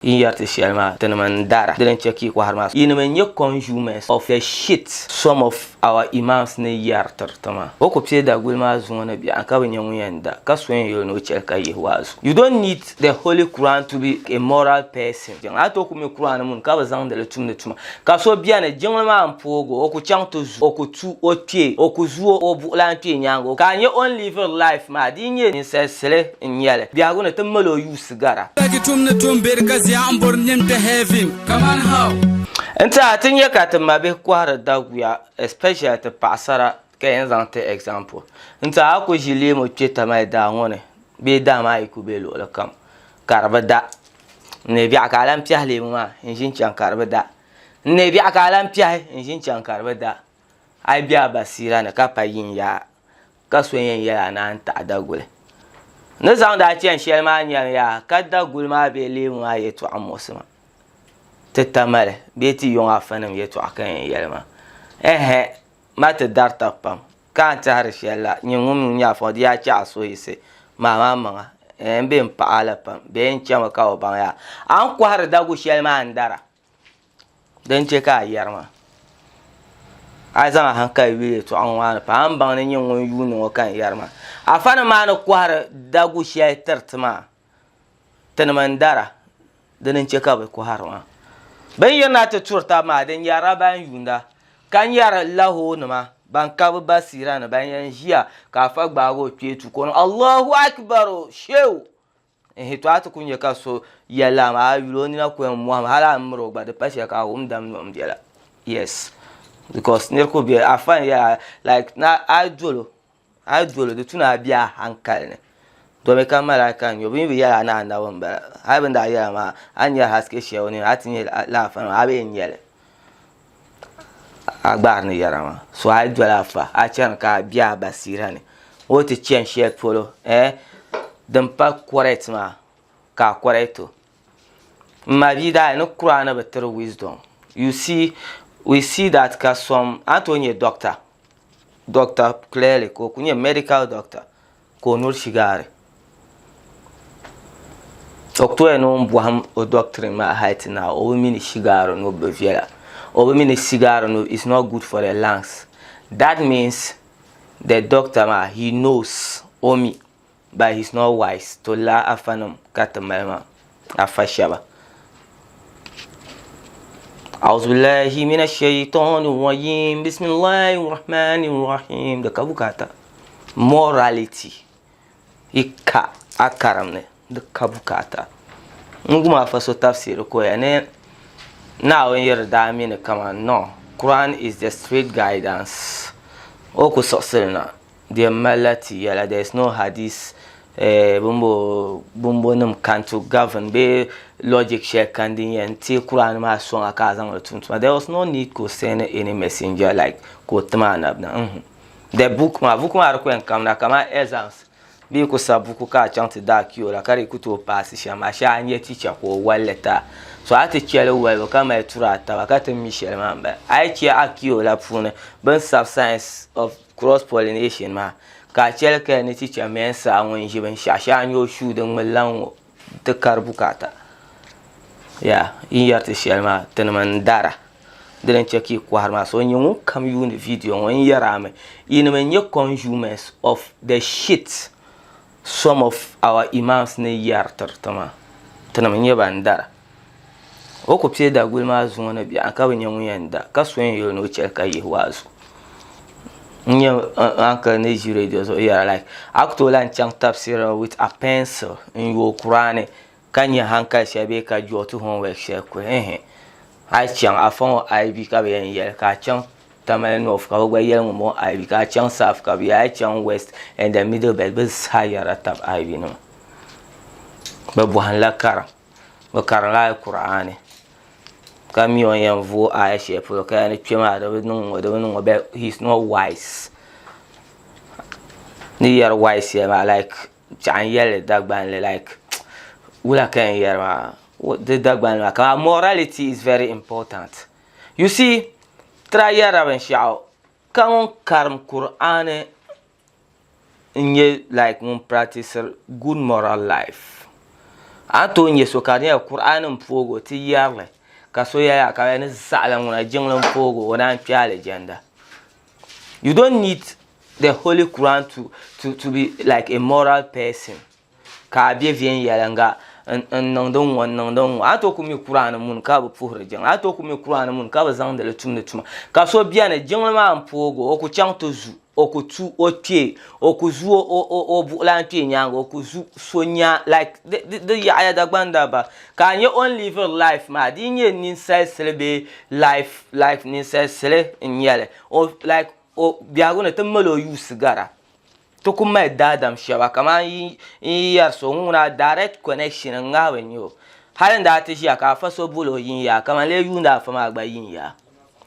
Yi ni yɛri ti shɛli maa, tinima n-dara, dini n-chɛ ka yi kɔhiri maa. Yinima n-nyɛ consumers of the shit some of our imams ni yɛri tiri ti maa. O ku pili daguli maa zuŋɔ ni biɛɣu ka bi nya ŋun yɛn da, ka so yɛn yɛli ni o chɛli ka yihi waazu. You don't need the holy Quran to be a moral person. A tooi ku mi Quran muni ka bi zaŋdi li tumdi tuma. Ka so beni, jiŋli maa m-poog o, o ku chaŋ ti zu, o ku tu o kpee, o ku zu o buɣulan kpee nyaaŋa. Ka a nya o ni live life maa, di yi nyɛ ninsalisili n-nyɛ li, biɛhigu ni ti mali o yuusi. sigara. Taki tum ni tum beri ka zia m bori nim kpe heaven kaman how? N tiɛha ti nya ka ti mabihi kɔhiri daguya especially ti paɣasara ka yɛn zaŋ ti example. N tiɛha a ku ʒi leemu kpe Tamale daa ŋɔ ni bee daa maa yi ku be luɣili kam ka di bi da. N neei biɛɣu ka a lan piɛhi leemu maa n ʒi n-chaŋ ka di bi da. N neei biɛɣu ka a lan piɛhi n ʒi n-chaŋ ka di bi da. A yi be a basiira ni ka pa yin yaa ka so yɛn yɛli a ni a ni taɣi daguli. N ni zaŋdi a chani shɛli maa nyɛmi yaa ka daguli maa bee leemu maa yɛtɔɣa muɣisi ma. Ti Tamale bee ti yiŋ afanim yɛtɔɣa ka n yɛn yɛli maa. Ɛhɛ, ma ti dari tab pam ka a ni tɛhiri shɛli la, nyin ŋun mi nyɛ afa ŋɔ di yaa chɛ a suhuyiɣisi maa maa maŋa. Ɛɛ, m be m paɣ a la pam bee n chɛmi ka o baŋ yaa a ni kɔhiri dagu shɛli maa n-dara. Din chɛ ka a yɛri maa, a yi zaŋ a hankali yuli yɛtɔɣa ŋɔ maa ni paai, a ni baŋ ni nyɛ ŋun yuuni ŋɔ ka n yɛri maa. Afanim maa ni kɔhiri dagu shɛli tiri ti maa, tinima n-dara, dini n-chɛ ka bɛ kɔhiri maa. Bɛ ni yirina ti turi taba maa, di nyarila ban yuunda, ka nyari lahoonima ban ka bɛ basiira ni, ban yɛn ʒiya ka afa gbaagi o kpee tu ka o niŋ Allahu Akbar shew! N to a ti ku nya ka so yɛli la amaa a yuli o nina ku yɛn mɔhim hali a ni miri o gba di pa shɛli ka a wum dam nuhim biɛla. Yes because niri ku be a fan yɛla like na a yi dolo a yi dolo di tu ni a be a hankali ni domi ka malaika n-nyɛ o bɛ mi bi yɛla ni anabi m-bala hali bɛ ni daa yɛla maa a ni nyari haske shɛli o nini a ti nya lala afa maa a bi yɛn nya li a gbaari ni yɛra maa so a yi doli afa a chani ka a be a basiira ni o ti chani shɛli polo eh din pa correct maa ka a correct o m ma bia daa ni kura ni bi tiri wisdom you see we see that ka some a ni tooi nyɛ doctor doctor clearly ka o ku nyɛ medical doctor ka o nuri shigaari o ku tooi ni o ni bɔhim o doctoring maa hali ti naai o bi mi ni shigaari nuri bi viɛla o bi mi ni shigaari nuri is not good for the lungs that means the doctor maa he knows o mi but he is not wise to lala afa nim ka ti mali maa afa shɛba أعوذ بالله من الشيطان الرجيم بسم الله الرحمن الرحيم di ka bukata morality yi ka a karim ni di ka bukata n gum afa so tafsiri ko ya ni Naawuni yiri daa mi ni kaman no Quran is the straight guidance o ku siɣisili na di yɛn malila ti yɛla there is no hadith eh, bimbo bimbo nim kan to govern bee logic shɛli kan din yɛn ti Quran maa sɔŋa ka a zaŋli tum tuma there was no need ka o send any messenger like ka o tim anabi na mm the book maa book maa di ku yɛn kamina kamani exams Bɛ yi ku sabi buku ka a chaŋ ti da a kio la ka di ku tooi paasi shɛm, ashee a nya ticha ka o wali li ti a. So a ti chɛ li walibu ka mali turi a taba ka ti mi shɛli maa m-bala. A yi chɛ a kio la puuni bɛ ni sabi science of cross pollination maa ka a chɛ li kali ni ticha Mensah ŋun ʒi binshɛɣu shee a nya o shuu din ŋmani la ŋ-ŋɔ ti kari bukaata. Ya yi ni yɛri ti shɛli maa tinima n-dara. Dini n-chɛ ka yi kɔhiri maa. So n-nyɛ ŋun kam yuuni video ŋɔ n yɛri a mi yinim n-nyɛ consumers of the shit some of our imams ni yɛri tiri ti maa. Tinim n-nyɛ ban dara. O ku pili daguli maa zuŋɔ ni biɛɣu ka bi nya ŋun yɛn da ka so yɛn yɛli ni o chɛli ka yihi waazu. N nyɛ uncle ni ʒi radio zuɣu yɛra like a ku tooi lahi chaŋ tafsiri with a pencil n-yooi Qur'ani ka nya hankali shɛli bee ka jot homework shɛli kuli ehe a yi chaŋ afa ŋɔ IB ka bɛ yɛn yɛli ka a chaŋ Tamale North ka bɛ gba yɛli ŋun bɔŋɔ IB ka a chaŋ South ka bɛ yɛli a yi chaŋ West and the Middle Belt bɛ zaa yɛrila tab IB nima bɛ bɔhimla karim bɛ karimla Al-Qur'ani ka mi o ni yɛn vooi aya shɛli polo ka yɛli ni kpɛ maa di bi niŋ ŋɔ di bi niŋ ŋɔ but he is not wise ni yɛri wise shɛli maa like Piɛɣu n yɛli Dagbanli like wula ka yɛn yɛri maa di Dagbanli maa ka morality is very important you see tira yɛrila binshaɣu ka ŋun karim Qur'ani n nyɛ like ŋun practice good moral life. A ni tooi nya so ka di nyɛla Kur'aani m-poog o ti yɛri li ka so yɛli a ka bɛ ni zaɣila ŋuna jiŋli m-poog o, o naan kpe alijanda. You don't need the Holy Quran to, to, to be like a moral person. Ka a be viɛnyɛliŋga n niŋdi ŋ-ŋɔ n niŋdi ŋ-ŋɔ. A ni tooi ku mi Kur'aani muni ka bi puhiri jiŋli. A ni tooi ku mi Kur'aani muni ka bi zaŋdi li tumdi tuma. Ka so beni jiŋli maa m-poog o, o ku chaŋ ti zu o ku tu o kpee o ku zu o buɣulan kpee nyaaŋa o ku zu so nya like di yaɣaya Dagbaŋ dabba ka a nya o ni liviri life maa di yi nyɛ ninsalisili bee life like ninsalisili n-nyɛli o like o biɛhigu ni ti mali o yuusi gara ti ku mali daadam shɛba kamani n yi yɛri so ŋuna direct connection n ŋahi bi nya o hali n daa ti ʒiya ka afa so boli o yin yaa kamani lee yuundi afa maa gba yin yaa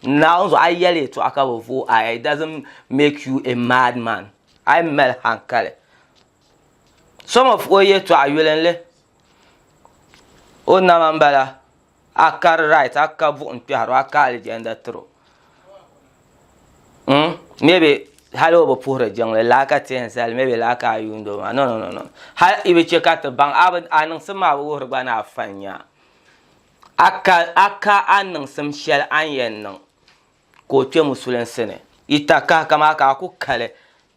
Naawuni zuɣu a yi yɛli yɛltɔɣa ka bi vooi a it doesn't make you a mad man a yi mali hankali some of o yɛltɔɣa yuli n li o nama n bala a ka right a ka buɣum kpɛhiri o a ka alijanda tiri o hmm? maybe hali o bi puhiri jiŋli laa ka ti yɛn zali maybe laa ka a yuundi o maa no no no no hali i bi chɛ ka ti baŋ a niŋsim maa bi wuhiri gba ni a fa n nya A ka a ka a niŋsim shɛli a ni yɛn niŋ ka o kpe musulinsi ni. Yi ta kahi kaman ka a ku kali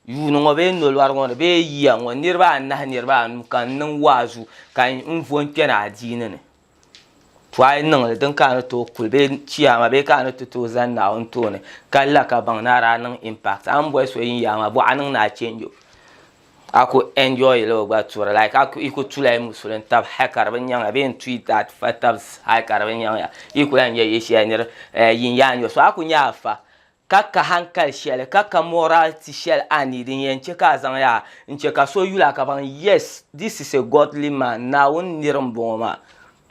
yuuni ŋɔ bee nolɔri ŋɔ ni bee yiya ŋɔ niriba anahi niriba anu ka n niŋ waazu ka n vo n-kpɛna adiini ni. To a yi niŋ li din ka a ni tooi kuli bee chiyaama bee ka a ni ti tooi zani Naawuni tooni ka la ka baŋ ni a daa niŋ impact. A ni boli so yinyaama bɔ a niŋ ni a change o. A ku enjoy li o gba turi like a yi ku tula yi musulin tab hali ka di bi nyaŋ ya bee n tui fa tab hali ka di bi nyaŋ ya yi ku lahi nya yɛ shɛli ni yin yaa n-nyɛ so a ku nya afa ka ka hankali shɛli ka ka morality shɛli a ni din yɛn che ka a zaŋ yaa n che ka so yuli a ka baŋ yes this is a godly man Naawuni niri m bɔŋɔ maa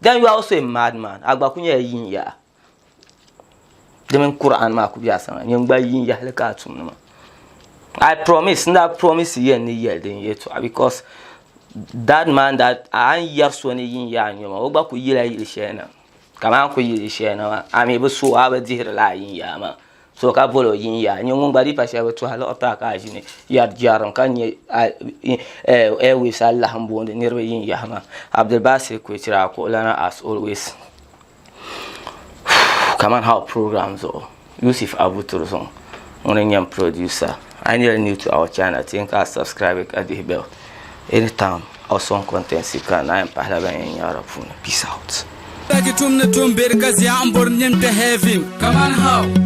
then you are also a mad man a gba ku nyɛla yin yaa. Di mini Quran maa ku be a sani nyin gba yin yahili ka a tumdi maa. I promise, n daa promise ya ni yɛli din yɛtɔɣa because that man that a ni yɛri so ni yin yaa n-nyɛ maa o gba ku yila yili shɛli na kamani ku yili shɛli na maa a mi bi so a bi dihiri lala yin yaa maa so ka boli o yin yaa nyɛ ŋun gba di pa shɛli bi tuhi liɣiri ti a ka a ʒini yɛri jɛrim ka nyɛ airwaves a lahi booni niriba yin yaha maa Abdulbasir Kwechira Akuɣulana as always. Kaman how program zuɣu Yusuf Abutur zuɣu ŋuni n-nyɛ m producer. A yi nyɛla new to our channel ti yɛn ka a subscribe ka dihi bell anytime awesome content si ka na yɛn pahila ban yɛn nyari di puuni. Peace out. Taki tum ni tum beri ka zia m bori nim kpe heaven. Kaman how.